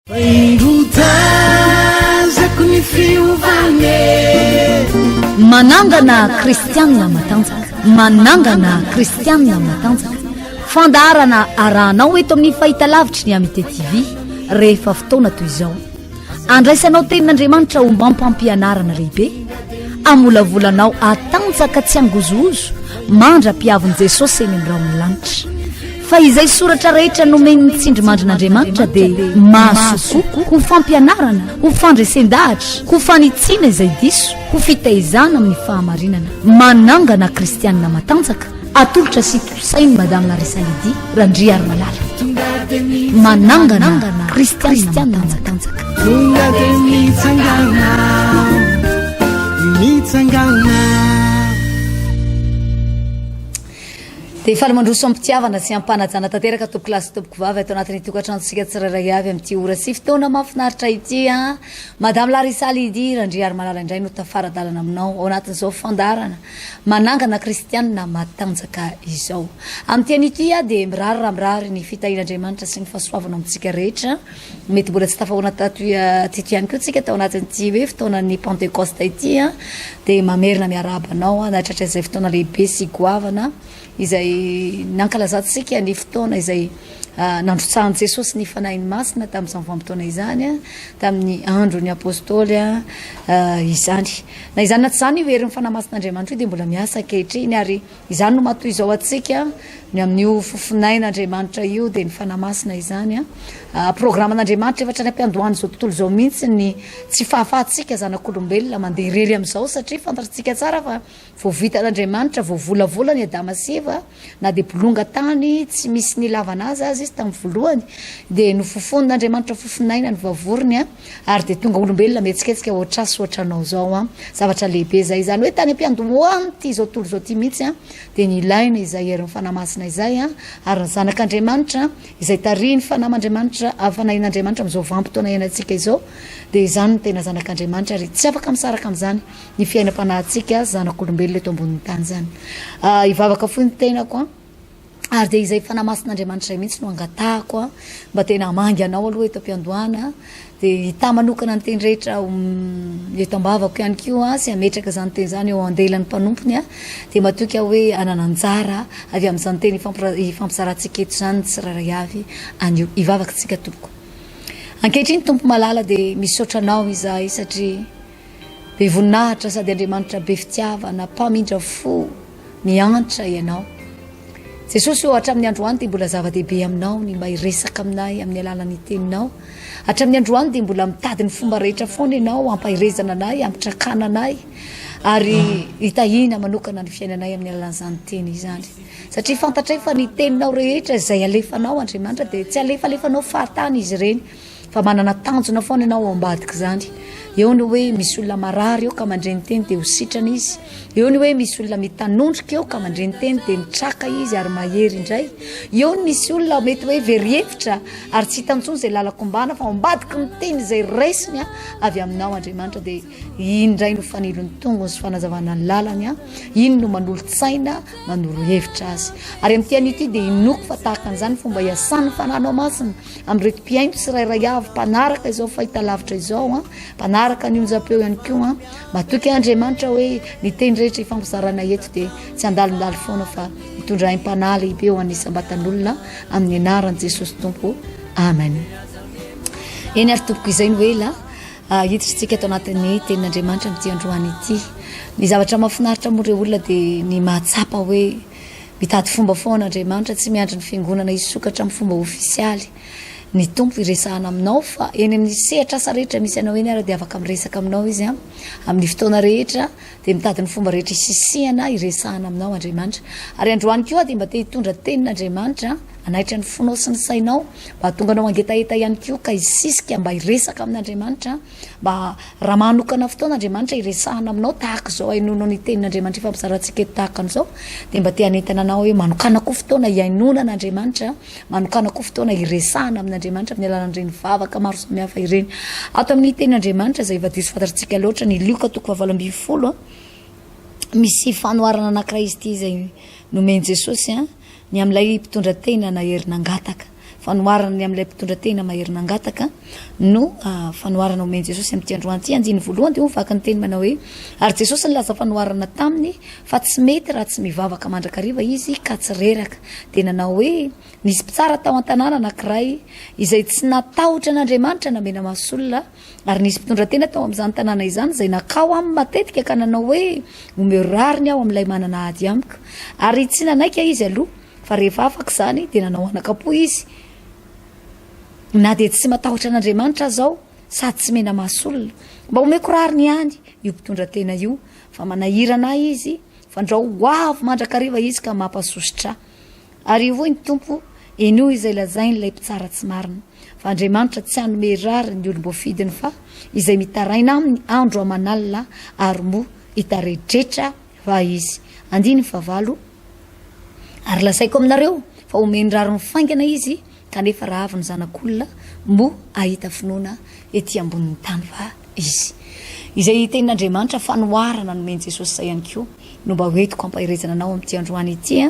Fa indro tazako ny fiovana e. Manangana kristianina matanjaka. Manangana kristianina matanjaka. Fandaharana arahanao eto amin'ny fahitalavitry ny Amite TV rehefa fotoana toy izao. Andraisanao tenin'Andriamanitra ombam-pampianarana lehibe, amolavolanao hatanjaka tsy hangozohozo mandra-piavin'i Jesosy eny amin'ny rahon'ny lanitra. Fa izay soratra rehetra nomen'ny tsindrimandrin'Andriamanitra dia mahasoa kokoa ho fampianarana, ho fandresen-dahatra, ho fanitsiana izay diso, ho fitaizana amin'ny fahamarinana. Manangana kristianina matanjaka, atolotra sy tontosain'i Madame Larissa Lydie Randriarimalala. Manangana kristianina matanjaka. Tonga dia mitsangana, mitsangana. Dia faly mandroso am-pitiavana sy am-panajana tanteraka tompokolahy sy tompokovavy ato anatin'ny tokantranontsika tsirairay avy amin'ity ora sy fotoana mahafinaritra ity a. Madame Larissa Lydie Randriarimalala indray no tafara-dalana aminao ao anatin'izao fandaharana manangana kristianina matanjaka izao. Amin'ity anio ity aho dia mirary raha mirary ny fitahian'Andriamanitra sy ny fahasoavana amintsika rehetra. Mety mbola tsy tafahoana tato teto ihany koa tsika tao anatin'ity hoe fotoanan'ny Pentecoste ity a, dia mamerina miarahaba anao nahatratra izay fotoana lehibe sy goavana izay nankalazantsika ny fotoana izay nandrotsahan'i Jesosy ny Fanahiny Masina tamin'izany vanim-potoana izany, tamin'ny andron'ny Apôstôly izany. Na izany na tsy izany io herin'ny Fanahy Masin'Andriamanitra io dia mbola miasa ankehitriny ary Izany no maha toy izao antsika, ny amin'io fofonain'Andriamanitra io dia ny Fanahy Masina izany an. Programan'Andriamanitra efa hatrany am-piandohan'izao tontolo izao mihitsy ny tsy fahafahantsika zanak'olombelona mandeha irery amin'izao satria fantatsika tsara fa vao vitan'Andriamanitra, voavolavola ny Adama sy Eva na dia bolonga tany tsy misy nilavana azy aza izy tamin'ny voalohany dia nofofonin'Andriamanitra fofonaina ny vavorony an. Ary dia tonga olombelona mihetsiketsika ohatr'ahy sy ohatranao izao an! Zavatra lehibe izay. Izany hoe tany am-piandohan'ity izao tontolo izao ity mihitsy an, dia nilaina izay herin'ny Fanahy Masina izay an, ary ny Zanak'Andriamanitra, izay tarihin'ny Fanahin'Andriamanitra, Fanahin'Andriamanitra amin'izao vanim-potoana iainantsika izao, dia izany no tena Zanak'Andriamanitra, ary tsy afaka misaraka amin'izany ny fiainam-panahintsika zanak'olombelona eto ambonin'ny tany izany. Hivavaka fohy ny tenako an. Ary dia izay Fanahy Masin'Andriamanitra izay mihitsy no angatahako a, mba tena hamangy anao aloha eto am-piandohana, dia hitahy manokana ny teny rehetra eto am-bavako ihany koa sy hametraka izany teny izany eo andelan'ny mpanompony a, dia matoky aho hoe hanana anjara avy amin'izany teny ifampizarantsika eto izany ny tsirairay avy anio. Hivavaka isika tompoko. Ankehitriny Tompo malala dia misaotra anao izahay satria be voninahitra sady Andriamanitra be fitiavana, mpamindra fo, Miantra Ianao. Jesosy ô, hatramin'ny androany dia mbola zava-dehibe Aminao ny mba hiresaka aminay amin'ny alalan'ny Teninao. Hatramin'ny androany dia mbola mitady ny fomba rehetra foana Ianao hampaherezana anay, hampitrakana anay, ary hitahiana manokana ny fiainanay amin'ny alalan'izany Teny izany. Satria fantatray fa ny Teninao rehetra izay alefanao, Andriamanitra, dia tsy alefalefanao fahatany izy ireny. Fa manana tanjona foana ianao ao ambadik'izany. Eo ny hoe misy olona marary eo ka mandre ny teny dia ho sitrana izy. Eo ny hoe misy olona mitanondrika eo ka mandre ny teny dia mitraka izy ary mahery indray. Eo ny misy olona mety hoe very hevitra ary tsy hita intsony izay lalan-kombana fa ao ambadiky ny teny izay raisiny avy aminao Andriamanitra dia iny indray no fanilon'ny tongony sy fanazavana ny lalany, iny no manolo-tsaina manoro hevitra azy. Ary amin'ity anio ity dia inoako fa tahaka an'izany fomba iasan'ny Fanahinao Masina Amin'ireto mpihaino tsirairay avy mpanaraka izao fahitalavitra izao an, mpanaraka ny onjam-peo ihany koa an, matoky Andriamanitra hoe ny teny rehetra ifampizarana eto dia tsy handalondalo foana fa hitondra aim-panahy lehibe ho an'ny isam-batan'olona amin'ny anaran'i Jesosy Tompo. Amen. Eny ary tompoko izay no ela ah, hiditra isika ato anatin'ny tenin'Andriamanitra amin'ity androany ity. Ny zavatra mahafinaritra moa ireo olona dia ny mahatsapa hoe Mitady fomba foana Andriamanitra, tsy miandry ny fiangonana hisokatra amin'ny fomba ofisialy ny Tompo hiresahana aminao fa eny amin'ny sehatr'asa rehetra misy anao eny ary dia afaka miresaka aminao Izy amin'ny fotoana rehetra dia mitady ny fomba rehetra hisisihana hiresahana aminao Andriamanitra. Ary androany koa dia mba te hitondra tenin'Andriamanitra hanaitra ny fonao sy ny sainao mba hahatonga anao hangetaheta ihany koa ka hisisika mba hiresaka amin'Andriamanitra Mba raha manokana fotoana Andriamanitra hiresahana aminao tahaka izao hainoanao ny tenin'Andriamanitra ifampizarantsika eto tahaka an'izao dia mba te hanentana anao hoe manokana koa fotoana hihainoana an'Andriamanitra, manokana koa fotoana hiresahana amin'Andriamanitra amin'ny alalan'ireny vavaka maro samihafa ireny. Ato amin'ny tenin'Andriamanitra izay efa diso fantatsika loatra ny Lioka toko fahavalo ambin'ny folo misy fanoharana anankiray izy ity izay nomen'i Jesosy ny amin'ilay mpitondra tena nahery nangataka. Fanoharana ny amin'ilay mpitondra tena mahery nangataka no fanoharana omen'i Jesosy amin'ity androany ity. Andininy voalohany dia mivaky ny teny manao hoe, Ary Jesosy nilaza fanoharana taminy fa tsy mety raha tsy mivavaka mandrakariva izy ka tsy reraka. Dia nanao hoe, Nisy mpitsara tao an-tanàna anankiray izay tsy natahotra an'Andriamanitra na mena-maso olona, ary nisy mpitondra tena tao amin'izany tanàna izany izay nankao aminy matetika ka nanao hoe, Omeo rariny aho amin'ilay manana ady amiko. Ary tsy nanaika izy aloha, fa rehefa afaka izany dia nanao anakam-po izy, Na dia tsy matahotra an'Andriamanitra aza aho, sady tsy mena-maso olona, mba omeko rariny ihany io mpitondra tena io, fa manahirana ahy izy, fandrao ho avy mandrakariva izy ka mampasosotra ahy. Ary hoy ny Tompo, Henoy izay lazain'ilay mpitsara tsy marina, fa Andriamanitra tsy hanome rariny ny olom-boafidiny fa izay mitaraina aminy andro aman'alina ary moa hitaredretra va izy. Andininy fahavalo. Ary lazaiko aminareo fa homeny rariny faingana izy, kanefa raha avy ny Zanak'olona, moa hahita finoana ety ambonin'ny tany va izy? Izay tenin'Andriamanitra fanoharana nomen'i Jesosy izay ihany koa no mba hoentiko hampaherezana anao amin'ity androany ity.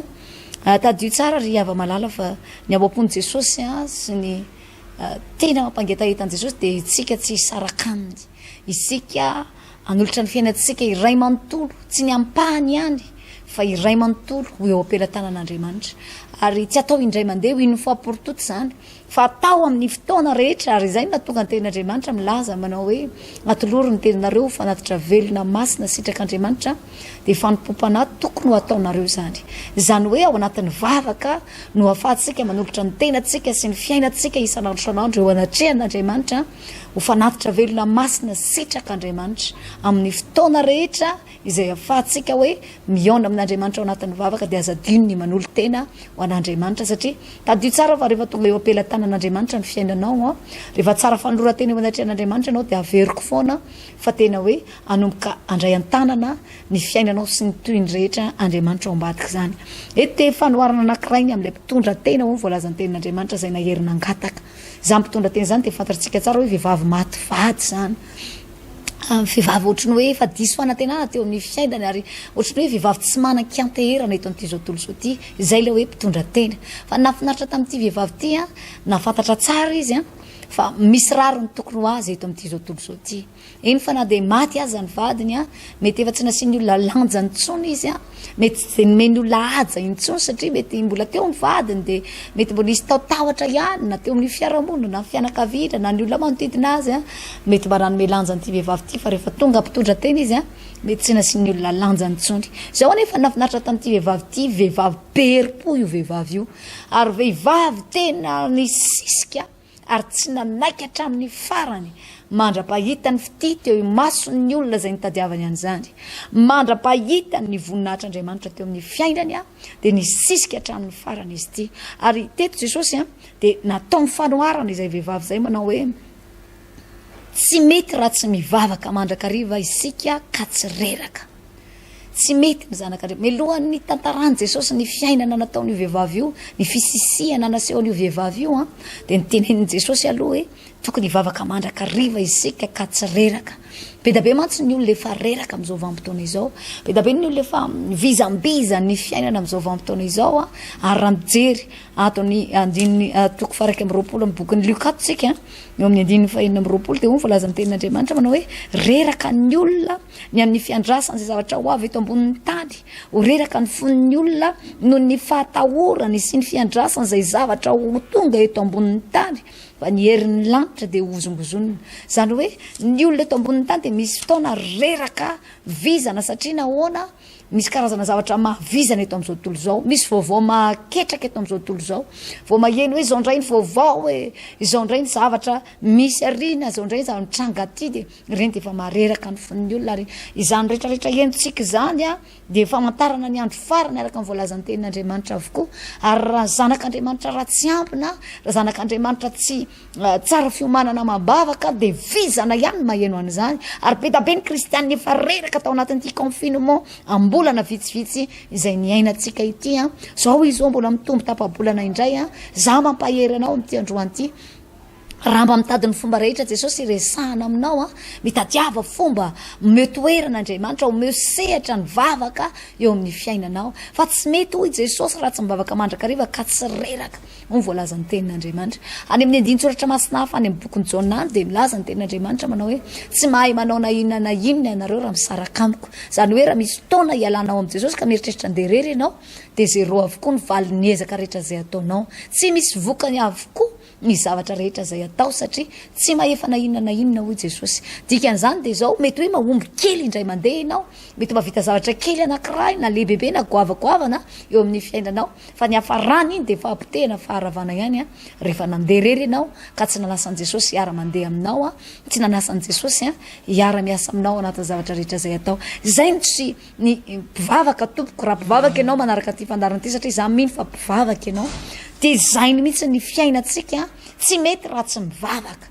Tadidio tsara ry hava-malala fa ny ao am-pon'i Jesosy sy ny tena mampangetaheta an'i Jesosy dia isika tsy hisaraka aminy. Isika hanolotra ny fiainantsika iray manontolo, tsy ny ampahany ihany fa iray manontolo ho eo am-pelatanan'Andriamanitra. Ary tsy atao indray mandeha ho une fois pour toutes izany fa atao amin'ny fotoana rehetra, ary izay no nahatonga ny tenin'Andriamanitra milaza manao hoe, Atolory ny tenanareo ho fanatitra velona masina sitrak'Andriamanitra, dia fanompoam-panahy tokony ho ataonareo izany. Izany hoe ao anatin'ny vavaka no ahafahantsika manolotra ny tenantsika sy ny fiainantsika isan'andro isan'andro eo anatrehan'Andriamanitra ho fanatitra velona masina sitrak'Andriamanitra amin'ny fotoana rehetra izay ahafahantsika hoe mihaona amin'Andriamanitra ao anatin'ny vavaka dia aza adino ny manolo-tena ho an'Andriamanitra satria tadidio tsara fa rehefa tonga eo am-pelatanan'Andriamanitra ny fiainanao, rehefa tsara fanoloran-tena eo anatrehan'Andriamanitra ianao dia averiko foana fa tena hoe hanomboka handray an-tanana ny fiainanao sy ny tohiny rehetra Andriamanitra ao ambadik'izany. Eto dia fanoharana anankiray ny amin'ilay mpitondra tena hoy ny voalazan'ny tenin'Andriamanitra izay nahery nangataka. Izany mpitondra tena izany dia fantatsika tsara hoe vehivavy maty vady izany. Vehivavy ohatry ny hoe efa diso fanantenana teo amin'ny fiainany ary ohatry ny hoe vehivavy tsy manan-kianteherana eto amin'ity izao tontolo izao ity. Izay ilay hoe mpitondra tena. Fa ny nahafinaritra tamin'ity vehivavy ity, nahafantatra tsara izy fa misy rariny tokony ho azy eto amin'ity izao tontolo izao ity. Eny fa na dia maty aza ny vadiny, mety efa tsy nasian'ny olona lanjany intsony izy, mety tsy dia nomen'ny olona haja intsony satria mety mbola teo ny vadiny dia mety mbola nisy tahotahotra ihany na teo amin'ny fiarahamonina na ny fianakaviana na ny olona manodidina azy, mety mba nanome lanja an'ity vehivavy ity fa rehefa tonga mpitondra tena izy mety tsy nasian'ny olona lanjany intsony. Izao anefa ny nahafinaritra tamin'ity vehivavy ity, vehivavy be herim-po io vehivavy io ary vehivavy tena nisisika ary tsy nanaiky hatramin'ny farany mandra-pahitany fitia teo imason'ny olona izay nitadiavany an'izany, mandra-pahitany ny voninahitr'Andriamanitra teo amin'ny fiainany, dia nisisika hatramin'ny farany izy ity. Ary teto Jesosy dia nataony fanoharana izay vehivavy izay manao hoe, Tsy mety raha tsy mivavaka mandrakariva isika ka tsy reraka. Tsy mety ny zanak'Andriamanitra. Mialohan'ny nitantaran'i Jesosy ny fiainana nataon'io vehivavy io, ny fisisihana nasehon'io vehivavy io, dia nitenenin'i Jesosy aloha hoe tokony hivavaka mandrakariva isika ka tsy reraka. Be dia be mantsy ny olona efa reraka amin'izao vanim-potoana izao. Be dia be ny olona efa mivizambizan'ny fiainana amin'izao vanim-potoana izao. Ary raha mijery ato amin'ny andininy toko faha 21 amin'ny bokin'i Lioka ato isika, eo amin'ny andininy faha 26 dia hoy ny voalazan'ny tenin'Andriamanitra manao hoe reraka ny olona ny amin'ny fiandrasana izay zavatra ho avy eto ambonin'ny tany. Ho reraka ny fon'ny olona noho ny fahatahorany sy ny fiandrasana izay zavatra ho tonga eto ambonin'ny tany, fa ny herin'ny lanitra dia hozongozonina. Izany hoe ny olona eto ambonin'ny tany dia misy fotoana reraka vizana satria nahoana? Misy karazana zavatra mahavizana eto amin'izao tontolo izao, misy vaovao mahaketraka eto amin'izao tontolo izao. Vao maheno hoe izao indray ny vaovao e, izao indray ny zavatra misy ariana, izao indray ny zava-mitranga aty dia Ireny dia efa mahareraka ny fon'ny olona ary izany rehetra rehetra henontsika izany dia famantarana ny andro farany araka ny voalazan'ny tenin'Andriamanitra avokoa. Ary raha zanak'Andriamanitra ratsy ambina, raha zanak'Andriamanitra tsy eh, tsara fiomanana amam-bavaka dia vizana ihany ny maheno an'izany. Ary be dia be ny kristianina efa reraka tao anatin'ity confinement am-bolana vitsivitsy izay niainantsika ity. Zao izy zao mbola mitombo tapa-bolana indray. Za mampahery anao amin'ity androany ity. Raha mba mitady ny fomba rehetra Jesosy hiresahana aminao an, mitadiava fomba, omeo toerana Andriamanitra, omeo sehatra ny vavaka eo amin'ny fiainanao. Fa tsy mety hoy Jesosy raha tsy mivavaka mandrakariva ka tsy reraka, hoy ny voalazan'ny tenin'Andriamanitra. Any amin'ny andinin-tsoratra masina hafa any amin'ny bokin'i Jaona any dia milaza ny tenin'Andriamanitra manao hoe tsy mahay manao na inona na inona ianareo raha misaraka amiko. Izany hoe raha misy fotoana hialanao amin'i Jesosy ka mieritreritra andeha irery ianao dia zéro avokoa ny valin'ny ezaka rehetra izay ataonao. Tsy misy vokany avokoa ny zavatra rehetra izay atao satria tsy mahefa na inona na inona hoy Jesosy. Dikan'izany dia izao, mety hoe mahomby kely indray mandeha ianao, mety mahavita zavatra kely anankiray na lehibebe na goavagoavana eo amin'ny fiainanao, fa ny hafarany iny dia fahapotehana, faharavana ihany rehefa nandeha irery ianao ka tsy nanasa an'i Jesosy hiara-mandeha aminao, tsy nanasa an'i Jesosy hiara-miasa aminao anatin'ny zavatra rehetra izay atao. Izay no tsy Ny mpivavaka tompoko, raha mpivavaka ianao manaraka ity fandaharana ity satria izaho mino fa mpivavaka ianao, dia izay mihitsy ny fiainantsika, tsy mety raha tsy mivavaka,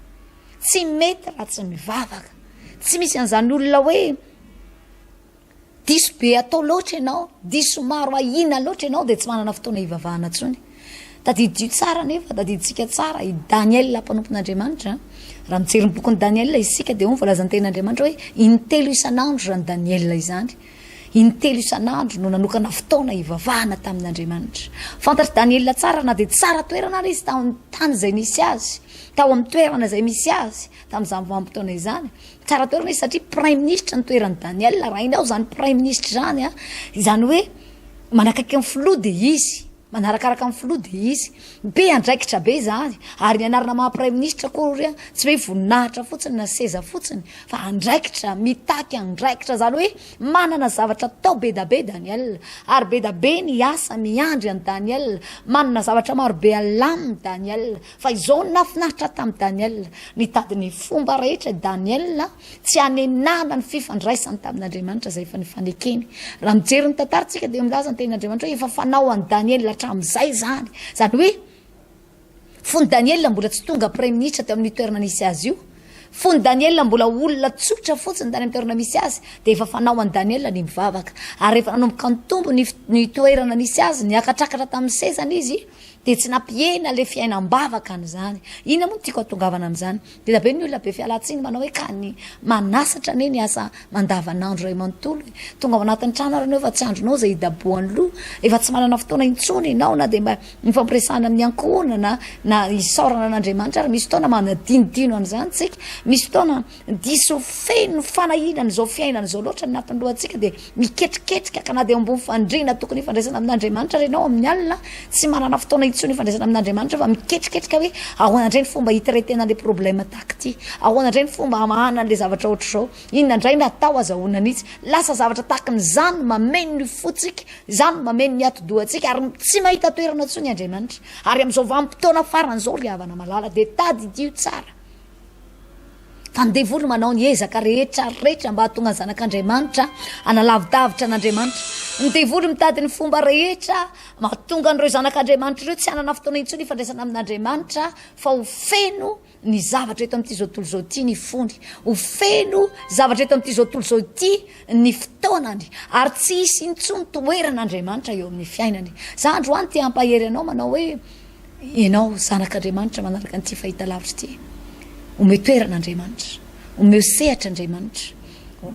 tsy mety raha tsy mivavaka, tsy misy an'izany olona hoe diso be atao loatra ianao, diso maro ahiana loatra ianao dia tsy manana fotoana hivavahana intsony. Tadidio tsara anefa, tadidintsika tsara i Daniela mpanompon'Andriamanitra. Raha mijery ny bokin'i Daniela isika dia ao ny voalazan'ny tenin'Andriamanitra hoe intelo isan'andro izany Daniela izany. Intelo isan'andro no nanokana fotoana hivavahana tamin'Andriamanitra. Fantatr'i Daniela tsara na dia tsara toerana ary izy tamin'ny tany izay nisy azy, tao amin'ny toerana izay misy azy tamin'izany vanim-potoana izany. Tsara toerana izy satria praiminisitra ny toeran'i Daniela. Raha hainao izany praiminisitra izany, izany hoe manakaiky ny filoha dia izy. Manarakaraka ny filoha dia izy. Be andraikitra be izany, ary ny anarana maha praiminisitra akory tsy hoe voninahitra fotsiny na seza fotsiny fa andraikitra, mitaky andraikitra, izany hoe manana zavatra atao be da be Daniel, ary be da be ny asa miandry an'i Daniel, manana zavatra maro be alaminy Daniel, fa izao no nahafinaritra tamin'i Daniel, nitady ny fomba rehetra i Daniel, Tsy hanenana ny fifandraisany tamin'Andriamanitra izay efa nifanekeny. Raha mijery ny tantara tsika dia milaza ny tenin'Andriamanitra hoe efa fanao an'i Daniela hatramin'izay izany. Izany hoe fony Daniela mbola tsy tonga praiminisitra teo amin'ny toerana nisy azy io, fony Daniela mbola olona tsotra fotsiny tany amin'ny toerana misy azy, dia efa fanao an'i Daniela ny mivavaka. Ary rehefa nanomboka nitombo ny, ny toerana nisy azy, niakatrakatra tamin'ny sezany izy, dia tsy nampihena ilay fiainam-bavaka an'izany. Inona moa no tiako hatongavana amin'izany? Be dia be ny olona be fialan-tsiny manao hoe ka ny manasatra anie ny asa mandavanandro iray manontolo e. Tonga ao anatin'ny trano ary ianao efa tsy andronao izay hidabohan'ny loha, efa tsy manana fotoana intsony ianao na dia mba hifampiresahana amin'ny ankohonana na hisaorana an'Andriamanitra ary. Misy fotoana manadinodino an'izany tsika, misy fotoana diso feno fanahiana an'izao fiainana izao loatra ny anatin'ny lohantsika dia miketriketrika ka na dia eo ambony fandriana tokony hifandraisana amin'Andriamanitra ary ianao amin'ny alina tsy manana fotoana intsony hifandraisana amin'Andriamanitra fa miketriketrika hoe ahoana indray ny fomba hi-traiter-na an'ilay problème tahaka ity, ahoana indray ny fomba hamahana an'ilay zavatra ohatr'izao, inona indray no atao azahoana an'itsy. Lasa zavatra tahaka an'izany no mameno ny fontsika, izany no mameno ny atidohantsika ary tsy mahita toerana intsony Andriamanitra. Ary amin'izao vanim-potoana farany izao ry havana malala dia tadidio tsara Fa ny devoly manao ny ezaka rehetra rehetra mba hahatonga ny zanak'Andriamanitra hanalavidavitra an'Andriamanitra. Ny devoly mitady ny fomba rehetra mahatonga an'ireo zanak'Andriamanitra ireo tsy hanana fotoana intsony hifandraisana amin'Andriamanitra fa ho feno ny zavatra eto amin'ity izao tontolo izao ity ny fony. Ho feno zavatra eto amin'ity izao tontolo izao ity ny fotoanany ary tsy hisy intsony toerana Andriamanitra eo amin'ny fiainany. Za androany te hampahery anao manao hoe Ianao zanak'Andriamanitra manaraka an'ity fahitalavitra ity, omeo toerana Andriamanitra, omeo sehatra Andriamanitra,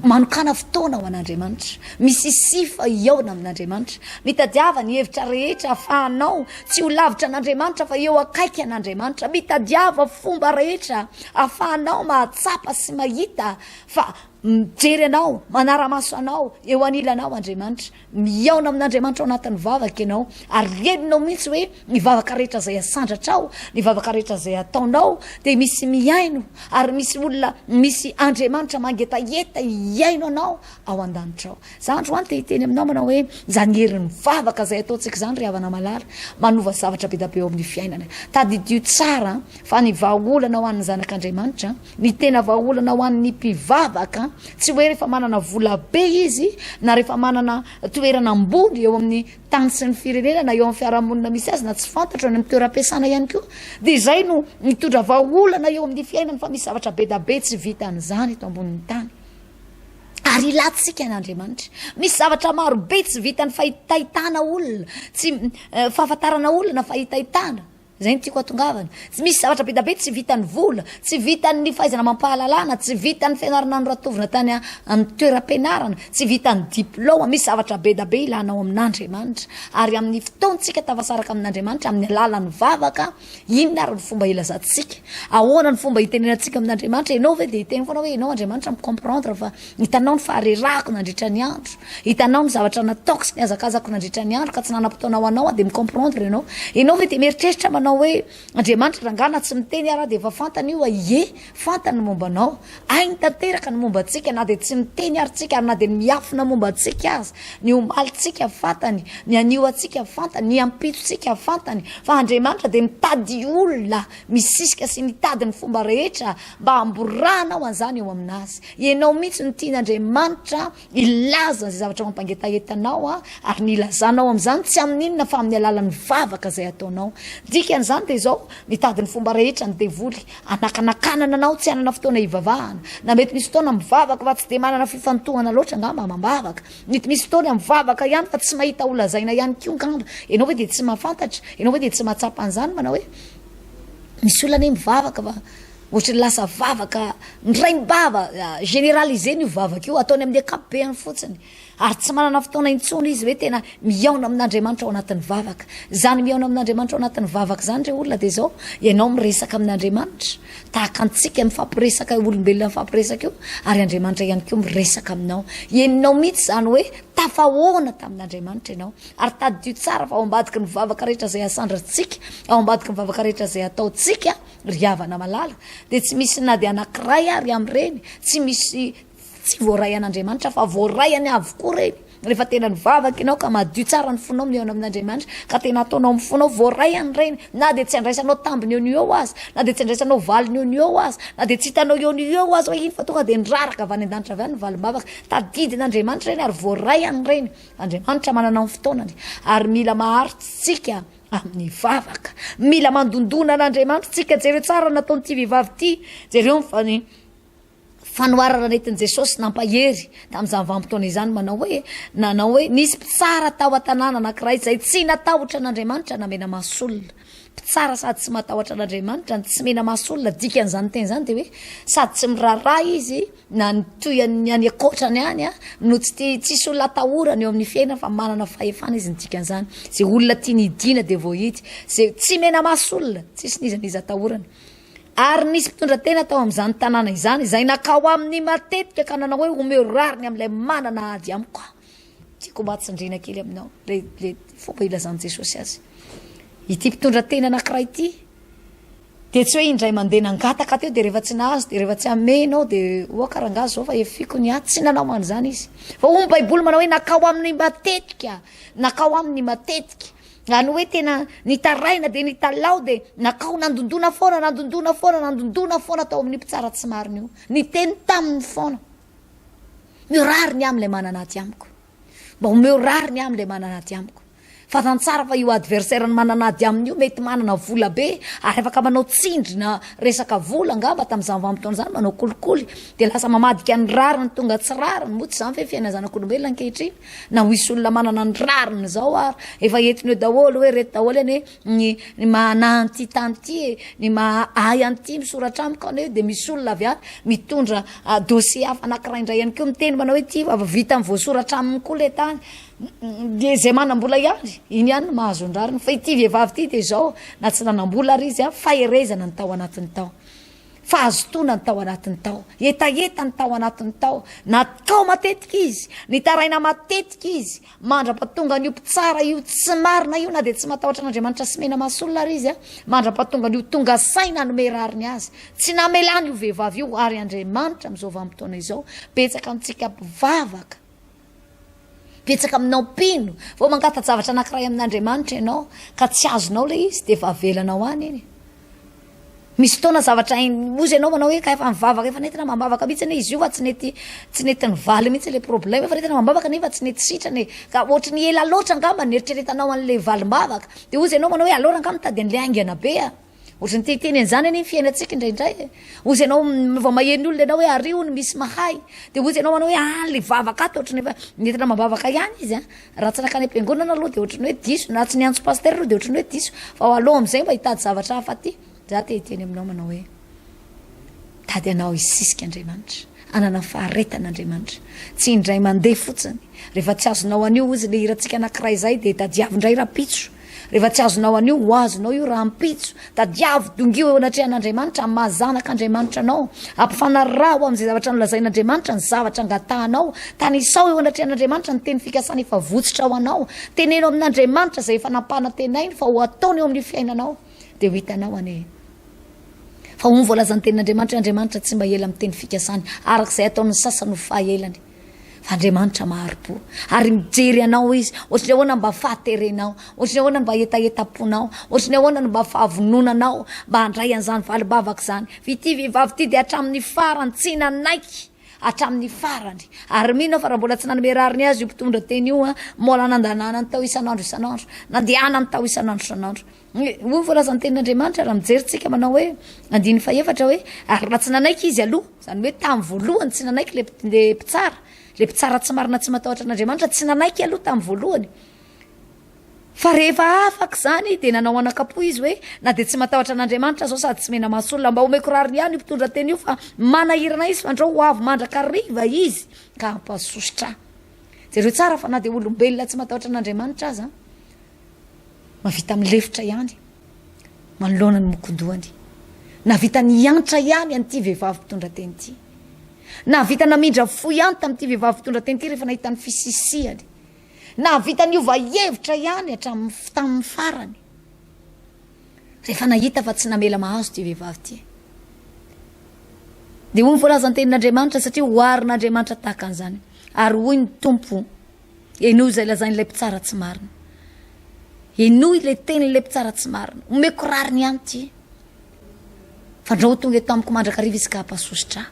manokàna fotoana ho an'Andriamanitra, misisifa hihaona amin'Andriamanitra, mitadiava ny hevitra rehetra ahafahanao tsy ho lavitra an'Andriamanitra fa eo akaiky an'Andriamanitra, mitadiava fomba rehetra ahafahanao mahatsapa sy mahita fa mijery anao, manara-maso anao, eo anilanao Andriamanitra. Mihaona amin'Andriamanitra ao anatin'ny vavaka ianao, ary henonao mihitsy hoe ny vavaka rehetra izay asandratrao, ny vavaka rehetra izay ataonao, dia misy mihaino, ary misy olona, misy Andriamanitra mangetaheta hihaino anao ao an-danitra ao. Za androany te hiteny aminao manao hoe, izany herin'ny vavaka izay ataontsika izany ry havana malala, manova zavatra be dia be eo amin'ny fiainana. Tadidio tsara fa ny vahaolana ho an'ny zanak'Andriamanitra, Ny tena vahaolana ho an'ny mpivavaka, tsy hoe rehefa manana vola be izy na rehefa manana toerana ambony eo amin'ny tany sy ny firenena na eo amin'ny fiarahamonina misy azy na tsy fantatro any amin'ny toeram-piasana ihany koa dia izay no mitondra vahaolana eo amin'ny fiainany fa misy zavatra be da be tsy vitan'izany eto ambonin'ny tany. Ary ilantsika an'Andriamanitra. Misy zavatra maro be tsy vitan'ny fahitahitana olona, tsy eh, fahafantarana olona na fahitahitana. Izay no tiako hatongavana. Tsy misy zavatra be da be tsy vitan'ny vola, tsy vitan'ny fahaizana amam-pahalalana, tsy vitan'ny fianarana noratovina tany amin'ny toeram-pianarana, tsy vitan'ny diplaoma. Misy zavatra be da be ilanao amin'Andriamanitra. Ary amin'ny fotoantsika tafasaraka amin'Andriamanitra amin'ny alalan'ny vavaka, inona ary ny fomba ilazantsika? Ahoana ny fomba itenenantsika amin'Andriamanitra? Ianao ve dia hiteny foana hoe ianao Andriamanitra mi-comprendre fa Hitanao ny faharerahako nandritra ny andro, hitanao ny zavatra nataoko sy nihazakazako nandritra ny andro ka tsy nanam-potoana ho anao aho dia mi-comprendre ianao. Ianao ve dia mieritreritra manao hoe Andriamanitra rangahy na tsy miteny ary aho dia efa fantany io a, ie, fantany ny momba anao, hainy tanteraka ny momba antsika na dia tsy miteny ary tsika ary na dia ny miafina momba antsika aza, ny omalintsika fantany, ny anio antsika fantany, ny ampitsontsika fantany, fa Andriamanitra dia mitady olona misisika sy mitady ny fomba rehetra mba hamborahanao an'izany eo aminazy. Ianao mihitsy no tian'Andriamanitra hilaza izay zavatra mampangetaheta anao ary ny hilazanao amin'izany tsy amin'inona fa amin'ny alalan'ny vavaka izay ataonao. Dikan'izany dia izao, mitady ny fomba rehetra ny devoly hanakanakanana anao tsy hanana fotoana hivavahana. Na mety misy fotoana mivavaka fa tsy dia manana fifantohana loatra angamba amam-bavaka. Mety misy fotoana mivavaka ihany fa tsy mahita holazaina ihany koa angamba. Ianao ve dia tsy mahafantatra? Ianao ve dia tsy mahatsapa an'izany manao hoe misy olona anie mivavaka fa Ohatry ny lasa vavaka niraim-bava, généraliser-ny io vavaka io, ataony amin'ny ankapobeany fotsiny. Ary tsy manana fotoana intsony izy hoe tena mihaona amin'Andriamanitra ao anatin'ny vavaka. Izany mihaona amin'Andriamanitra ao anatin'ny vavaka izany re olona dia izao, ianao miresaka amin'Andriamanitra, tahaka antsika mifampiresaka olombelona mifampiresaka io, ary Andriamanitra ihany koa miresaka aminao. Henonao mihitsy izany hoe tafahoana tamin'Andriamanitra ianao. Ary tadidio tsara fa ao ambadiky ny vavaka rehetra izay asandratsika, ao ambadiky ny vavaka rehetra izay ataontsika, Ry havana malala, dia tsy misy na dia anankiray ary amin'ireny, tsy misy tsy voaray an'Andriamanitra fa voaraiany avokoa ireny. Rehefa tena nivavaka ianao ka madio tsara ny fonao mihaona amin'Andriamanitra, ka tena ataonao amin'ny fonao, voaraiany ireny, na dia tsy andraisanao tambiny eo no eo aza, na dia tsy andraisanao valiny eo no eo aza, na dia tsy hitanao eo no eo aza hoe iny fa tonga dia niraraka avy any an-danitra avy any ny valim-bavaka. Tadidin'Andriamanitra ireny ary voaraiany ireny. Andriamanitra manana ny fotoanany ary mila maharitra isika. Amin'ny vavaka. Mila mandondona an'Andriamanitra tsika. Jereo tsara ny nataon'ity vehivavy ity. Jereo ny fanoharana nentin'i Jesosy nampahery tamin'izany vanim-potoana izany manao hoe nanao hoe nisy mpitsara tao an-tanàna anankiray izay tsy natahotra an'Andriamanitra na mena-maso olona. Mpitsara sady tsy matahotra an'Andriamanitra no tsy mena-maso olona. Dikan'izany teny izany dia hoe sady tsy miraharaha izy na ny toy ny any ankoatrany any no tsy tia, tsisy olona atahorany eo amin'ny fiainana fa manana fahefana izy ny dikan'izany. Izay olona tiany hidiana dia voahidy, izay tsy mena-maso olona, tsisy n'iza n'iza atahorany. Ary nisy mpitondra tena tao amin'izany tanàna izany izay nakao aminy matetika ka nanao hoe omeo rariny amin'ilay manana ady amiko aho. Tiako mba tsindriana kely aminao le le fomba ilazan'i Jesosy azy. Ity mpitondra tena anankiray ity Dia tsy hoe indray mandeha nangataka teo dia rehefa tsy nahazo dia rehefa tsy amenao dia oaka rangahy zao fa efiko ny ahy, tsy nanao an'izany izy. Fa hoy ny baiboly manao hoe nakao aminy matetika, nakao aminy matetika. Any hoe tena nitaraina dia nitalaho dia nakao nandondona foana, nandondona foana, nandondona foana tao amin'io mpitsara tsy marina io. Niteny taminy foana. Mirary ny amin'ilay manana ady amiko. Mba omeo rariny aho amin'ilay manana ady amiko. Fantany tsara fa io adversaire-ny manana ady aminy io mety manana vola be ary afaka manao tsindry na resaka vola angamba tamin'izany vanim-potoana izany, manao kolikoly dia lasa mamadika ny rariny tonga tsy rariny. Moa tsy izany ve fiainan'ny zanak'olombelona ankehitriny? Na ho hisy olona manana ny rariny izao ary efa entiny eo daholo hoe ireto daholo anie ny ny maha anahy an'ity tany ity e, ny maha ahy an'ity misoratra amiko anie dia misy olona avy any mitondra dossier hafa anankiray indray ihany koa miteny manao hoe ity fa vita ny voasoratra aminy koa ilay tany dia izay manam-bola ihany iny ihany no mahazo ny rariny fa ity vehivavy ity dia izao na tsy nanam-bola ary izy a faherezana ny tao anatiny tao fahazotoana ny tao anatiny tao hetaheta ny tao anatiny tao natao matetika izy nitaraina matetika izy Mandra-pahatonga an'io mpitsara io tsy marina io, na dia tsy matahotra an'Andriamanitra sy mena-maso olona ary izy, mandra-pahatonga an'io tonga saina hanome rariny azy. Tsy namelany io vehivavy io, ary Andriamanitra amin'izao vanim-potoana izao, betsaka amintsika mpivavaka, betsaka aminao mpino, vao mangata-javatra anankiray amin'Andriamanitra ianao, ka tsy azonao ilay izy, dia efa avelanao any iny. Misy fotoana zavatra hainy ozy ianao manao hoe ka efa mivavaka efa nentina mambavaka mihitsy anie izy io fa tsy nety tsy nety nivaly mihitsy le problème efa nentina mambavaka nefa tsy nety sitrana e ka ohatry ny ela loatra angamba ny eritreretanao an'le valim-bavaka de ozy ianao manao hoe aleo rangaha mitady an'le haingana be a. Ohatran'ny te hiteny an'izany anie ny fiainantsika indraindray e. Hozy ianao vao maheno olona ianao hoe ary hono misy mahay. Dia hozy ianao manao hoe ah le vavaka ato ohatran'ny efa nentina mambavaka ihany izy an. Raha tsy nankany am-piangonana aloha dia ohatran'ny hoe diso, na tsy niantso pasitera aloha dia ohatran'ny hoe diso. Fa aleo amin'izay mba hitady zavatra hafa aty. Za te hiteny aminao manao hoe mitady anao hisisika Andriamanitra, hanana faharetana Andriamanitra. Tsy indray mandeha fotsiny. Rehefa tsy azonao anio hozy le hirantsika anankiray izay dia tadiavo indray rahampitso. Rehefa tsy azonao anio, ho azonao io rahampitso. Tadiavo, dongio eo anatrehan'Andriamanitra amin'ny maha zanak'Andriamanitra anao. Ampifanaraho amin'izay zavatra nolazain'Andriamanitra ny zavatra angatahanao. Tanisao eo anatrehan'Andriamanitra ny teny fikasana efa votsotra ho anao. Teneno amin'Andriamanitra izay efa nampanantenainy fa ho ataony eo amin'ny fiainanao. Dia ho hitanao anie fa hoy ny voalazan'ny tenin'Andriamanitra hoe Andriamanitra tsy mba ela amin'ny teny fikasany, araka izay ataon'ny sasany ho fahaelany. Fa Andriamanitra mahari-po ary mijery anao Izy. Ohatry ny ahoana mba fahaterenao, ohatry ny ahoana mba hetahetam-ponao, ohatry ny ahoana no mba fahavononanao mba handray an'izany valim-bavaka izany. Fa ity vehivavy ity dia hatramin'ny farany tsy nanaiky hatramin'ny farany. Ary mino aho fa raha mbola tsy nanome rariny azy io mpitondra teny io, mbola nandananany tao isan'andro isan'andro, nandehanany tao isan'andro isan'andro. Hoy ny voalazan'ny tenin'Andriamanitra raha mijery tsika manao hoe andininy fahefatra hoe ary raha tsy nanaiky izy aloha, izany hoe tamin'ny voalohany tsy nanaiky le le mpitsara, le mpitsara tsy marina tsy matahotra an'Andriamanitra tsy nanaiky aloha tamin'ny voalohany. Fa rehefa afaka izany dia nanao anakapo izy hoe na dia tsy matahotra an'Andriamanitra zao sady tsy mena-maso olona mba omeko rariny ihany io mpitondra teny io fa manahirana izy fandrao ho avy mandrakariva izy ka hampasosotra ahy. Jereo tsara fa na dia olombelona tsy matahotra an'Andriamanitra aza Mahavita milefitra ihany manoloana ny mokondohany. Nahavita niantra ihany an'ity vehivavy mpitondra teny ity. Nahavita namindra fo ihany tamin'ity vehivavy mpitondra teny ity rehefa nahita ny fisisihany. Nahavita niova hevitra ihany hatramin'ny tamin'ny farany. Rehefa nahita fa tsy namela mahazo ity vehivavy ity. Dia hoy ny voalazan'ny tenin'Andriamanitra satria oharin'Andriamanitra tahaka an'izany. Ary hoy ny Tompo Henoy izay lazain'ilay mpitsara tsy marina. Henoy ilay tenin'ilay mpitsara tsy marina. Omeko rariny ihany ity. Fandrao ho tonga eto amiko mandrakariva izy ka hampasosotra ahy.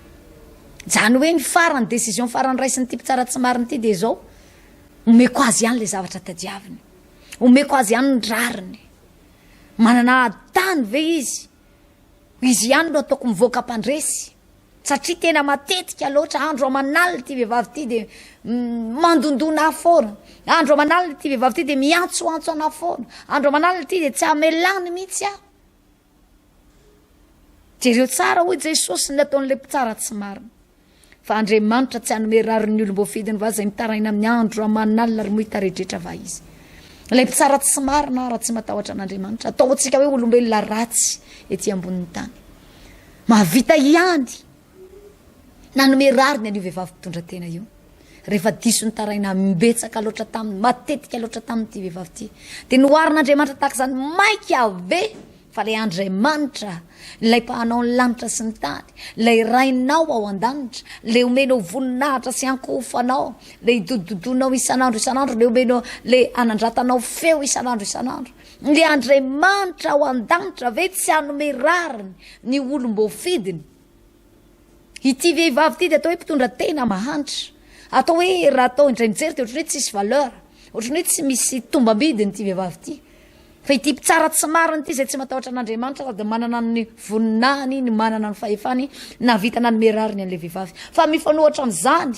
Izany hoe ny farany, décision farany raisin'ity mpitsara tsy marina ity dia izao, omeko azy ihany ilay zavatra tadiaviny. Omeko azy ihany ny rariny. Manana ady tany ve izy? Izy ihany no ataoko mivoaka mpandresy. Satria tena matetika loatra andro aman'alina ity vehivavy ity dia mandondona ahy foana. Andro aman'alina ity vehivavy ity dia miantsoantso anah foana. Andro aman'alina ity dia tsy amelany mihitsy aho. Jereo tsara hoy Jesosy ny nataon'ilay mpitsara tsy marina. Fa Andriamanitra tsy hanome rariny ny olom-boafidiny va izay mitaraina amin'ny andro aman'alina ary moa hitaredretra va izy. Ilay mpitsara tsy marina raha tsy matahotra an'Andriamanitra. Ataontsika hoe olombelona ratsy ety ambonin'ny tany. Mahavita ihany nanome rariny an'io vehivavy mpitondra tena io. Rehefa diso nitaraina imbetsaka loatra taminy, matetika loatra taminy ity vehivavy ity. Dia noharin'Andriamanitra tahaka izany mainka ve fa ilay Andriamanitra, ilay mpahanao ny lanitra sy ny tany, ilay Rainao ao an-danitra, ilay omenao voninahitra sy ankohofanao, ilay idodododonao isan'andro isan'andro, ilay omenao, ilay anandratanao feo isan'andro isan'andro. Ilay Andriamanitra ao an-danitra ve tsy hanome rariny ny olom-boafidiny? Ity vehivavy ity dia atao hoe mpitondra tena mahantra. Atao hoe raha atao indray mijery dia ohatran'ny hoe tsisy valeur, ohatran'ny hoe tsy misy tombam-bidiny ity vehivavy ity. Fa ity mpitsara tsy marina ity izay tsy matahotra an'Andriamanitra sady manana ny voninahiny, ny manana ny fahefany, nahavita nanome rariny an'ilay vehivavy. Fa mifanohitra amin'izany,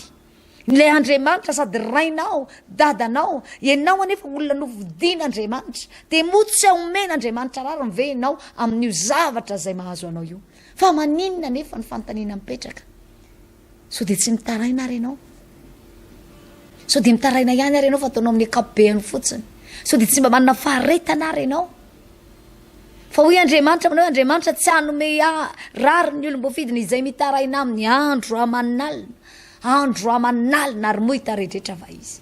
Ilay Andriamanitra sady Rainao, Dadanao, ianao anefa olona nofidin'Andriamanitra, dia moa tsy omen'Andriamanitra rariny ve ianao amin'io zavatra izay mahazo anao io? Fa maninona anefa ny fanontaniana mipetraka? Sao dia tsy mitaraina ary ianao? Sao dia mitaraina ihany ary ianao fa ataonao amin'ny ankapobeny fotsiny? Sao dia tsy mba manana faharetana ary ianao? Fa hoy Andriamanitra aminao hoe, Andriamanitra tsy hanome rariny ny olom-boafidiny izay mitaraina aminy andro aman'alina, andro aman'alina, ary moa hitaredretra va izy?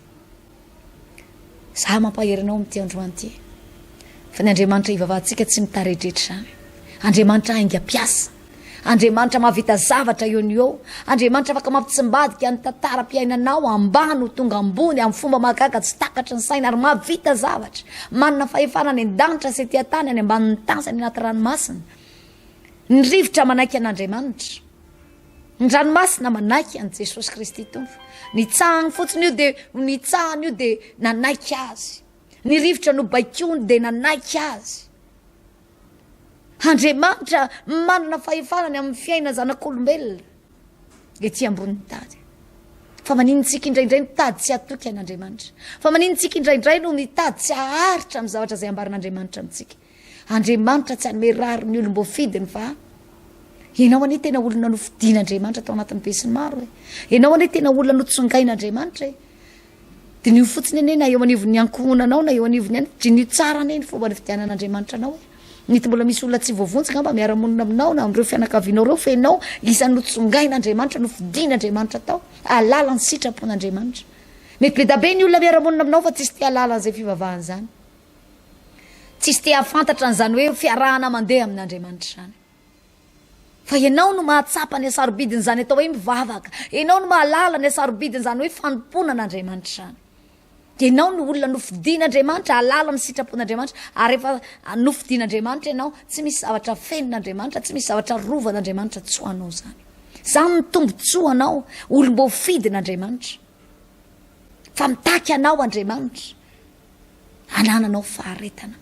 Izaho mampahery anao amin'ity androany ity, fa ny Andriamanitra ivavahantsika tsy mitaredretra izany. Andriamanitra haingam-piasa. Andriamanitra mahavita zavatra eo no eo. Andriamanitra afaka mampitsimbadika ny tantaram-piainanao ambany ho tonga ambony amin'ny fomba mahagaga tsy takatry ny saina ary mahavita zavatra. Manana fahefana any an-danitra sy ety an-tany, any ambanin'ny tany sy any anaty ranomasina. Ny rivotra manaiky an'Andriamanitra. Ny ranomasina manaiky an'i Jesosy Kristy Tompo. Nitsahany fotsiny io dia nitsahany io dia nanaiky azy. Ny rivotra nobaikoany dia nanaiky azy. Andriamanitra manana fahefana ny amin'ny fiainana zanak'olombelona ety ambonin'ny tany. Fa maninona tsika indraindray mitady tsy hatoky an'Andriamanitra? Fa maninona tsika indraindray no mitady tsy haharitra amin'ny zavatra izay ambaran'Andriamanitra amintsika? Andriamanitra tsy hanome rariny ny olom-boafidiny fa ianao anie tena olona nofidin'Andriamanitra tao anatin'ny besinimaro e. Ianao anie tena olona notsongain'Andriamanitra e. Diniho fotsiny anie na eo anivon'ny ankohonanao na eo anivon'ny any, diniho tsara anie ny fomba nifidianan'Andriamanitra anao e. Mety mbola misy olona tsy voavonjy angamba miara-monina aminao na amin'ireo fianakavianao ireo fa ianao isan'ny notsongain'Andriamanitra, nofidin'Andriamanitra tao, hahalala ny sitrapon'Andriamanitra. Mety be da be ny olona miara-monina aminao fa tsisy te hahalala an'izay fivavahana izany. Tsisy te hahafantatra an'izany hoe fiarahana mandeha amin'Andriamanitra izany. Fa ianao no mahatsapa ny hasarobidin'izany atao hoe mivavaka. Ianao no mahalala ny hasarobidin'izany hoe fanompoana an'Andriamanitra izany. Ianao no olona nofidin'Andriamanitra hahalala ny sitrapon'Andriamanitra. Ary rehefa nofidin'Andriamanitra ianao, tsy misy zavatra fenon'Andriamanitra, tsy misy zavatra arovan'Andriamanitra tsy ho anao izany. Izany no tombontsoanao, olom-boafidin'Andriamanitra. Fa mitaky anao Andriamanitra. Anananao faharetana.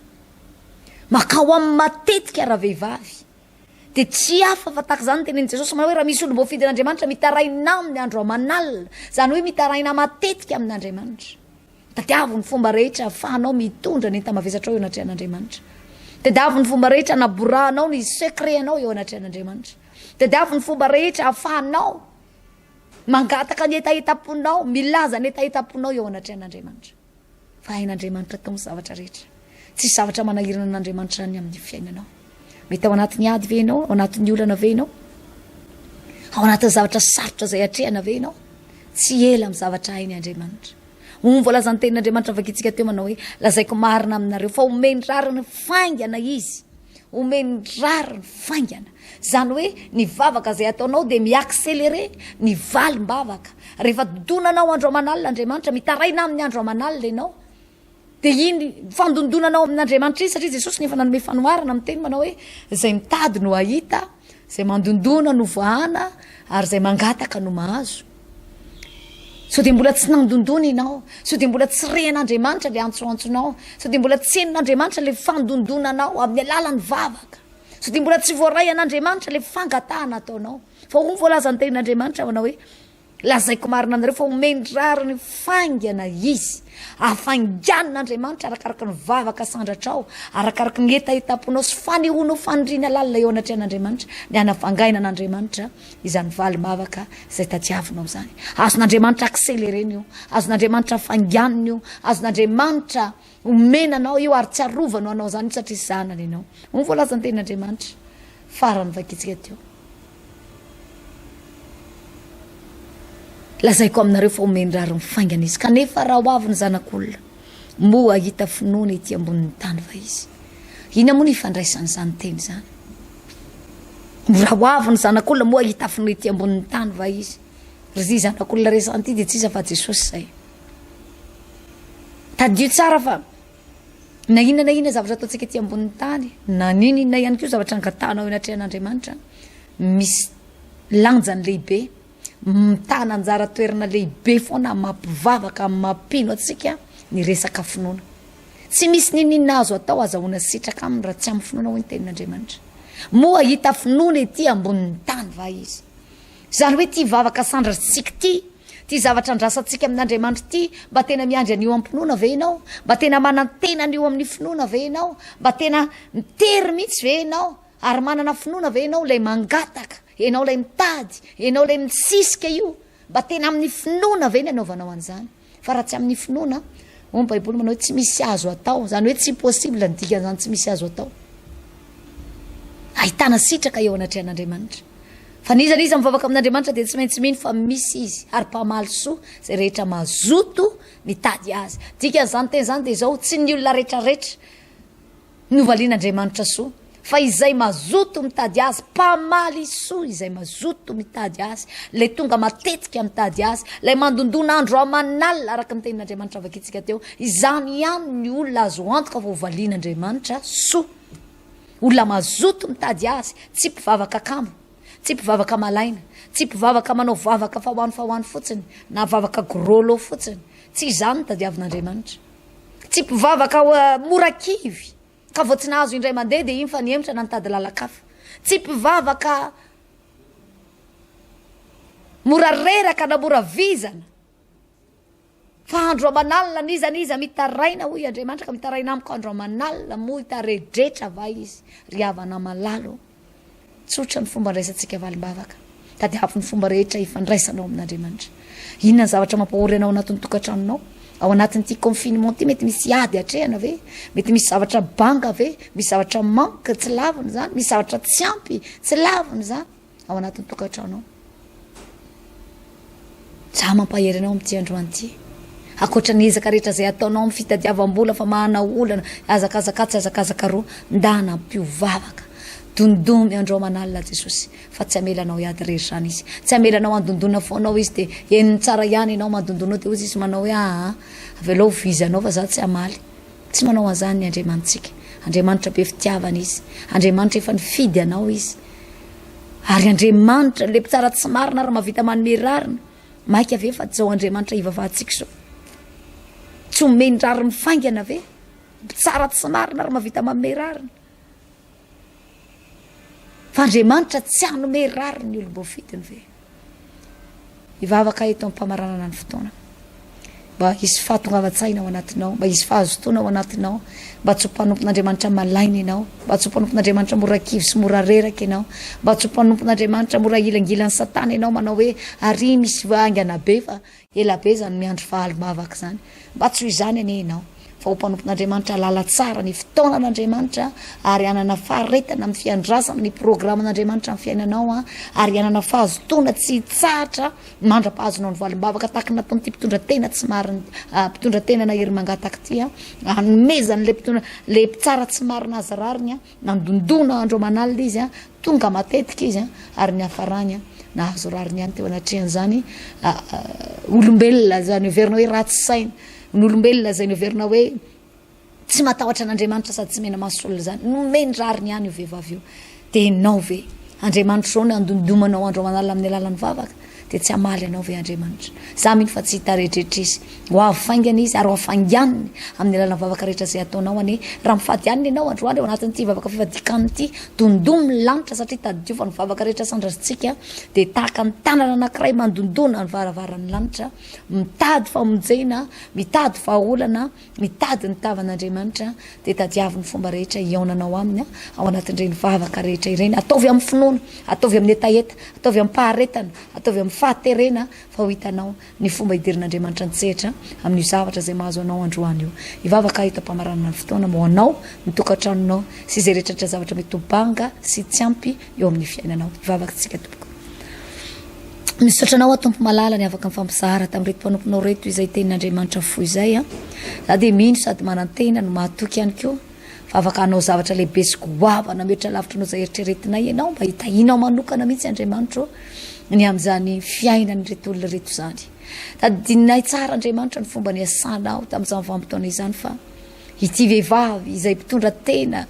Makao aminy matetika ravehivavy. Dia tsy hafa fa tahaka izany ny tenenin'i Jesosy manao hoe raha misy olom-boafidin'Andriamanitra mitaraina aminy andro aman'alina, izany hoe mitaraina matetika amin'Andriamanitra. Tadiavo ny fomba rehetra ahafahanao mitondra ny enta-mavesatrao eo anatrehan'Andriamanitra. Tadiavo ny fomba rehetra anaborahanao ny secret-nao eo anatrehan'Andriamanitra. Tadiavo ny fomba rehetra ahafahanao mangataka ny hetahetam-ponao, milaza ny hetahetam-ponao eo anatrehan'Andriamanitra. Fa hain'Andriamanitra atao ny zavatra rehetra. Tsisy zavatra manahirana an'Andriamanitra ny amin'ny fiainanao. Mety ao anatin'ny ady ve ianao? Ao anatin'ny olana ve ianao? Ao anatin'ny zavatra sarotra izay atrehana ve ianao? Tsy ela amin'ny zavatra hainy Andriamanitra. Hoy ny voalazan'ny tenin'Andriamanitra vakintsika teo manao hoe, lazaiko marina aminareo fa omeny rariny faingana izy. Omeny rariny faingana. Izany hoe ny vavaka izay ataonao dia mi-accélérer ny valim-bavaka. Rehefa dodonanao andro aman'alina Andriamanitra, mitaraina aminy andro aman'alina ianao, dia iny fandondonanao amin'Andriamanitra iny, satria Jesosy no efa nanome fanoharana miteny manao hoe izay mitady no hahita, izay mandondona no voahana, ary izay mangataka no mahazo. Sao dia mbola tsy nandondona ianao? Sao dia mbola tsy rehan'Andriamanitra ilay antsoantsonao? Sao dia mbola tsy henon'Andriamanitra ilay fandondonanao amin'ny alalan'ny vavaka? Sao dia mbola tsy voaray an'Andriamanitra ilay fangatahana ataonao? Fa hoy voalazan'ny tenin'Andriamanitra manao hoe, Lazaiko marina aminareo fa omeny rariny faingana izy. Afainganin'Andriamanitra arakaraka ny vavaka asandratrao, arakaraka ny hetahetam-ponao sy fanehoanao faniriana lalina eo anatrehan'Andriamanitra, ny hanafangainan'Andriamanitra izany valim-bavaka izay tadiavinao izany. Azon'Andriamanitra accélérer-na io, azon'Andriamanitra afainganina io, azon'Andriamanitra omena anao io ary tsy arovany ho anao izany io satria zanany ianao. Hoy ny voalazan'ny tenin'Andriamanitra farany vakintsika teo. Lazaiko aminareo fa omeny rariny faingana izy, kanefa raha ho avy ny Zanak'olona, moa hahita finoana ety ambonin'ny tany va izy? Inona moa no ifandraisan'izany teny izany? Raha ho avy ny Zanak'olona, moa hahita finoana ety ambonin'ny tany va izy? Ry ity Zanak'olona resahana ity dia tsy iza fa Jesosy izay. Tadidio tsara fa na inona na inona zavatra ataontsika ety ambonin'ny tany, na n'inona ihany koa zavatra angatahanao eo anatrehan'Andriamanitra, misy lanjany lehibe, mitana anjara toerana lehibe foana amin'ny maha mpivavaka, amin'ny maha mpino antsika ny resaka finoana. Tsy misy n'inon'inona azo atao azahoana sitraka aminy raha tsy amin'ny finoana hoy ny tenin'Andriamanitra. Moa hahita finoana ety ambonin'ny tany va izy? Izany hoe ity vavaka sandratsika ity, ity zavatra andrasantsika amin'Andriamanitra ity, mba tena miandry an'io am-pinoana ve ianao? Mba tena manantena an'io amin'ny finoana ve ianao? Mba tena mitery mihitsy ve ianao? Ary manana finoana ve ianao ilay mangataka, ianao ilay mitady, ianao ilay misisika io? Mba tena amin'ny finoana ve ny anaovanao an'izany? Fa raha tsy amin'ny finoana, hoy ny Baiboly manao hoe tsy misy azo atao. Izany hoe tsy possible ny dikan'izany tsy misy azo atao. Ahitana sitraka eo anatrehan'Andriamanitra. Fa n'iza n'iza mivavaka amin'Andriamanitra dia tsy maintsy mino fa misy Izy ary mpamaly soa izay rehetra mazoto mitady Azy. Dikan'izany teny izany dia izao, tsy ny olona rehetrarehetra Novalian'Andriamanitra soa, fa izay mazoto mitady Azy, mpamaly soa izay mazoto mitady Azy, ilay tonga matetika mitady Azy, ilay mandondona andro aman'alina araka ny tenin'Andriamanitra vakintsika teo, izany ihany ny olona azo antoka fa hovalian'Andriamanitra soa. Olona mazoto mitady Azy, tsy mpivavaka kamo, tsy mpivavaka malaina, tsy mpivavaka manao vavaka fa ho any fa ho any fotsiny, na vavaka gros lot fotsiny, tsy izany no tadiavin'Andriamanitra. Tsy mpivavaka mora kivy. Ka vao tsy nahazo indray mandeha dia iny fa nihemotra na nitady lalan-kafa. Tsy mpivavaka mora reraka na mora vizana. Fa andro aman'alina n'iza n'iza mitaraina hoy Andriamanitra ka mitaraina amiko andro aman'alina moa hitaredretra va izy ry havana malala ô. Tsotra ny fomba andraisantsika valim-bavaka. Tadiavo ny fomba rehetra hifandraisanao amin'Andriamanitra. Inona ny zavatra mampahory anao anatin'ny tokantranonao? Ao anatin'ity confinement ity mety misy ady atrehana ve? Mety misy zavatra banga ve? Misy zavatra manque tsy lavina izany? Misy zavatra tsy ampy tsy lavina izany ao anatin'ny tokantranonao? Za mampahery anao amin'ity androany ity. Ankoatra ny ezaka rehetra izay ataonao amin'ny fitadiavam-bola, famahana olana, hazakazaka atsy hazakazaka aroa, ndana ampio vavaka. Dondomy andro aman'alina Jesosy fa tsy hamela anao hiady irery izany Izy. Tsy hamela anao handondona foana ao Izy dia henony tsara ihany ianao mandondona ao dia hozy Izy manao hoe aa avelao ho vizanao fa za tsy hamaly. Tsy manao an'izany ny Andriamanitsika. Andriamanitra be fitiavana Izy. Andriamanitra efa nifidy anao Izy. Ary Andriamanitra, ilay mpitsara tsy marina ary mahavita manome rariny, maika ve fa izao Andriamanitra ivavahantsika izao? Tsy omeny rariny faingana ve? Mpitsara tsy marina ary mahavita manome rariny. Fa Andriamanitra tsy hanome rariny ny olom-boafidiny ve? Hivavaka eto am-pamaranana ny fotoana. Mba hisy fahatongavan-tsaina ao anatinao, mba hisy fahazotoana ao anatinao, mba tsy ho mpanompon'Andriamanitra malaina ianao, mba tsy ho mpanompon'Andriamanitra mora kivy sy mora reraka ianao, mba tsy ho mpanompon'Andriamanitra mora hilangilan'i Satana ianao manao hoe ary misy haingana be fa Ela be izany miandry valim-bavaka izany. Mba tsy ho izany anie ianao, fa ho mpanompon'Andriamanitra hahalala tsara ny fitaonan'Andriamanitra ary hanana faharetana amin'ny fiandrasana ny programan'Andriamanitra amin'ny fiainanao ary hanana fahazotoana tsy hitsahatra mandra-pahazonao ny valim-bavaka tahaka ny nataon'ity mpitondra tena tsy marina, mpitondra tena nahery mangataka ity, hanomezan'ilay mpitondra, ilay mpitsara tsy marina azy rariny. Nandondona andro aman'alina izy, tonga matetika izy ary niafarany nahazo rariny ihany teo anatrehan'izany olombelona izay noheverina hoe ratsy saina, ny olombelona izay noheverina hoe tsy matahotra an'Andriamanitra sady tsy mena-maso olona izany. Nomeny rariny ihany io vehivavy io. Dia ianao ve? Andriamanitra izao no andondomanao andro aman'alina amin'ny alalan'ny vavaka? Dia tsy hamaly anao ve Andriamanitra? Za mino fa tsy hitaredretra Izy. Ho avy faingana Izy ary ho hafainganiny amin'ny alalan'ny vavaka rehetra izay ataonao anie. Raha mifady hanina ianao androany ao anatin'ity vavaka fifadian-kanina ity, dondomy ny lanitra satria tadidio fa ny vavaka rehetra sandrasintsika dia tahaka ny tanana anankiray mandondona ny varavaran'ny lanitra, mitady famonjena, mitady vahaolana, Mitady ny tavan'Andriamanitra dia tadiavo ny fomba rehetra hihaonanao Aminy ao anatin'ireny vavaka rehetra ireny. Ataovy amin'ny finoana, ataovy amin'ny hetaheta, ataovy amim-paharetana, ataovy amin'ny fahaterena fa ho hitanao ny fomba hidiran'Andriamanitra an-tsehatra amin'io zavatra izay mahazo anao androany io. Hivavaka aho eto am-pamaranana ny fotoana ho anao, ny tokantranonao sy izay rehetra zavatra mety ho banga sy tsy ampy eo amin'ny fiainanao. Hivavaka isika tompoko. Misaotra anao aho Tompo malala ny afaka mifampizara tamin'ireto mpanomponao ireto izay tenin'Andriamanitra fo izay a. Za dia mino sady manantena no mahatoky ihany koa fa afaka hanao zavatra lehibe sy goavana mihoatra lavitra noho izay eritreretinay ianao mba hitahianao manokana mihitsy Andriamanitra ô ny amin'izany fiainan'ireto olona ireto izany. Tadidinay tsara Andriamanitra ny fomba niasanao tamin'izany vanim-potoana izany fa ity vehivavy izay mpitondra tena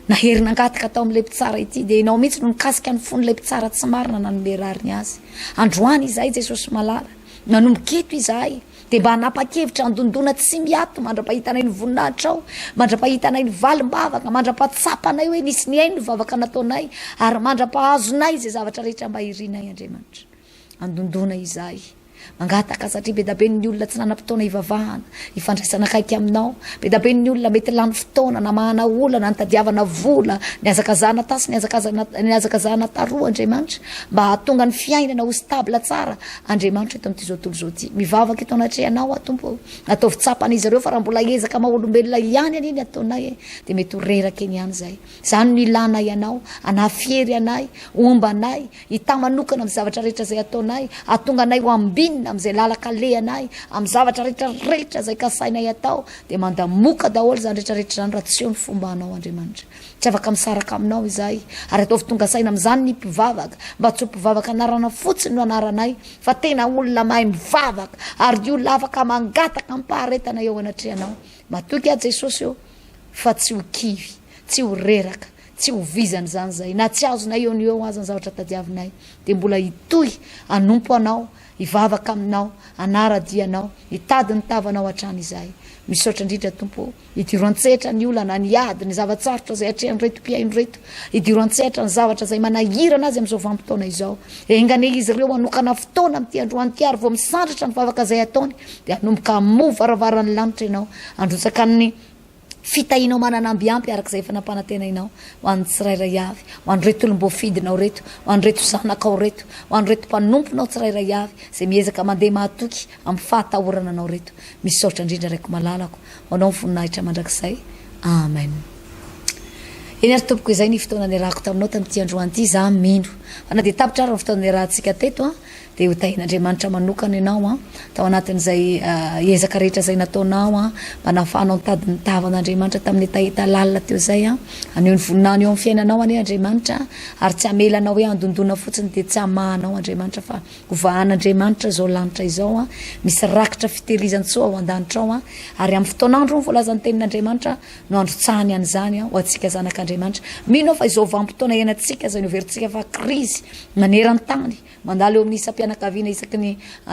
Nahery nangataka tao amin'ilay mpitsara ity, dia ianao mihitsy no nikasika ny fon'ilay mpitsara tsy marina nanome rariny azy. Androany izahay, Jesosy malala, nanomboka eto izahay, dia mba hanapa-kevitra handondona tsy miato mandra-pahitanay ny voninahitrao, mandra-pahitanay ny valim-bavaka, mandra-pahatsapanay hoe nisy nihaino ny vavaka nataonay, ary mandra-pahazonay izay zavatra rehetra mba irinay, Andriamanitra. Handondona izahay. Mangataka satria be da be ny olona tsy nanam-potoana hivavahana, hifandraisana akaiky aminao. Be da be ny olona mety lany fotoana namahana olana, nitadiavana vola, nihazakazahana tasy, nihazakazana nihazakazahana taroa Andriamanitra mba hahatonga ny fiainana ho stable tsara Andriamanitra eto amin'ity zao tontolo izao ity. Mivavaka eto anatrehanao aho Tompo ô. Ataovy tsapan'izy ireo fa raha mbola ezaka maha olombelona ihany anie ny ataonay e, dia mety ho reraka eny ihany izay. Izany no ilanay anao, hanafy hery anay, homba anay, Hitahy manokana amin'ny zavatra rehetra izay ataonay, hahatonga anay ho ambinina amin'izay lalan-kalehanay, amin'ny zavatra rehetra rehetra izay kasainay atao, dia mandamoka daholo izany rehetra rehetra izany raha tsy eo ny fombanao Andriamanitra. Tsy afaka misaraka aminao izahay, ary ataovy tonga saina amin'izany ny mpivavaka, mba tsy ho mpivavaka anarana fotsiny no anaranay, fa tena olona mahay mivavaka, ary olona afaka mangataka amim-paharetana eo anatrehanao. Matoky aho Jesosy ô, fa tsy ho kivy, tsy ho reraka. Tsy ho vizana izany izahay, na tsy azonay eo no eo aza ny zavatra tadiavinay, dia mbola hitohy hanompo Anao, hivavaka Aminao, hanara-dia Anao, hitady ny tavanao hatrany izahay. Misaotra indrindra Tompo ô. Idiro an-tsehatra ny olana, ny ady, ny zava-tsarotra izay atrehan'ireto mpihaino ireto. Idiro an-tsehatra ny zavatra izay manahirana azy amin'izao vanim-potoana izao. Enga anie izy ireo hanokana fotoana amin'ity androany ity ary vao misandratra ny vavaka izay ataony dia hanomboka hamoha varavaran'ny lanitra ianao, handrotsaka ny fitahianao manana amby ampy araka izay efa nampanantenainao ho an'ny tsirairay avy, ho an'ireto olom-boafidinao ireto, ho an'ireto zanakao ireto, ho an'ireto mpanomponao tsirairay avy izay miezaka mandeha mahatoky amin'ny fahatahorana anao ireto. Misaotra indrindra Raiko malalako. Ho anao ny voninahitra mandrakizay. Amen. Eny ary tompoko izay ny fotoana niarahako taminao tamin'ity androany ity, za mino fa na dia tapitra ary ny fotoana niarahantsika teto an, dia ho tahian'Andriamanitra manokana ianao an, tao anatin'izay ezaka rehetra izay nataonao an, mba nahafahanao nitady ny tavan'Andriamanitra tamin'ny hetaheta lalina teo izay an, haneho ny voninahiny eo amin'ny fiainanao anie Andriamanitra ary tsy hamela anao hoe handondona fotsiny dia tsy hamaha anao Andriamanitra fa Ho vahan'Andriamanitra izao lanitra izao, misy rakitra fitehirizan-tsoa ao an-danitra ao, ary amin'ny fotoan'andro, voalazan'ny Tenin'Andriamanitra, no androtsahany an'izany ho antsika zanak'Andriamanitra. Mino aho fa izao vanim-potoana iainantsika izay noheverintsika fa krizy maneran-tany, mandalo eo amin'ny isam-pianakaviana isaky ny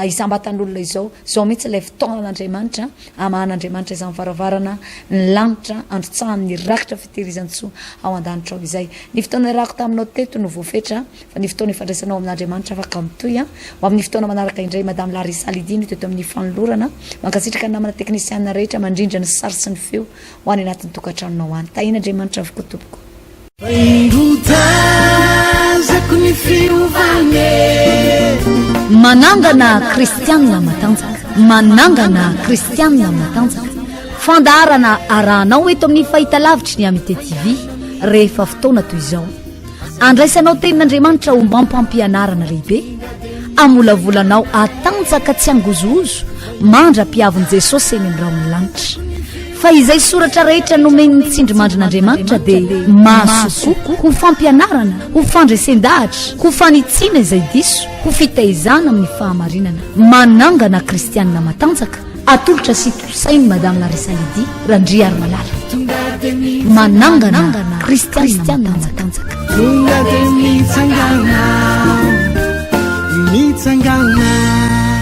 isam-batan'olona izao, izao mihitsy ilay fotoanan'Andriamanitra, hamahan'Andriamanitra izany varavarana ny lanitra androtsahany ny rakitra fitehirizan-tsoa ao an-danitra ao izay. Ny fotoana niarahako taminao teto no voafetra. Fa ny fotoana ifandraisanao amin'Andriamanitra afaka mitohy an! Ho amin'ny fotoana manaraka indray Madame Larissa Lydie no teto amin'ny fanolorana. Mankasitraka ny namana teknisianina rehetra mandrindra ny sary sy ny feo ho any anatin'ny tokantranonao any. Tahian'Andriamanitra avokoa tompoko. Indrotazako ny fiovana e. Manangana kristianina matanjaka. Manangana kristianina matanjaka. Fandaharana arahanao eto amin'ny fahitalavitry ny Amitié TV rehefa fotoana toy izao. Andraisanao tenin'Andriamanitra ho mampampianarana lehibe, amolavolanao hatanjaka tsy hangozohozo mandra-piavin'i Jesosy eny amin'ny rahon'ny lanitra. Fa izay soratra rehetra nomen'ny tsindrimandrin'Andriamanitra dia mahasoa koa ho fampianarana, ho fandresen-dahatra, ho fanitsiana izay diso, ho fitaizana amin'ny fahamarinana. Manangana kristianina matanjaka. Atolotra sy tontosain'i Madame Larissa Lydie Randriarimalala. Manangana kristianina matanjaka. Tonga dia mitsangana, mitsangana.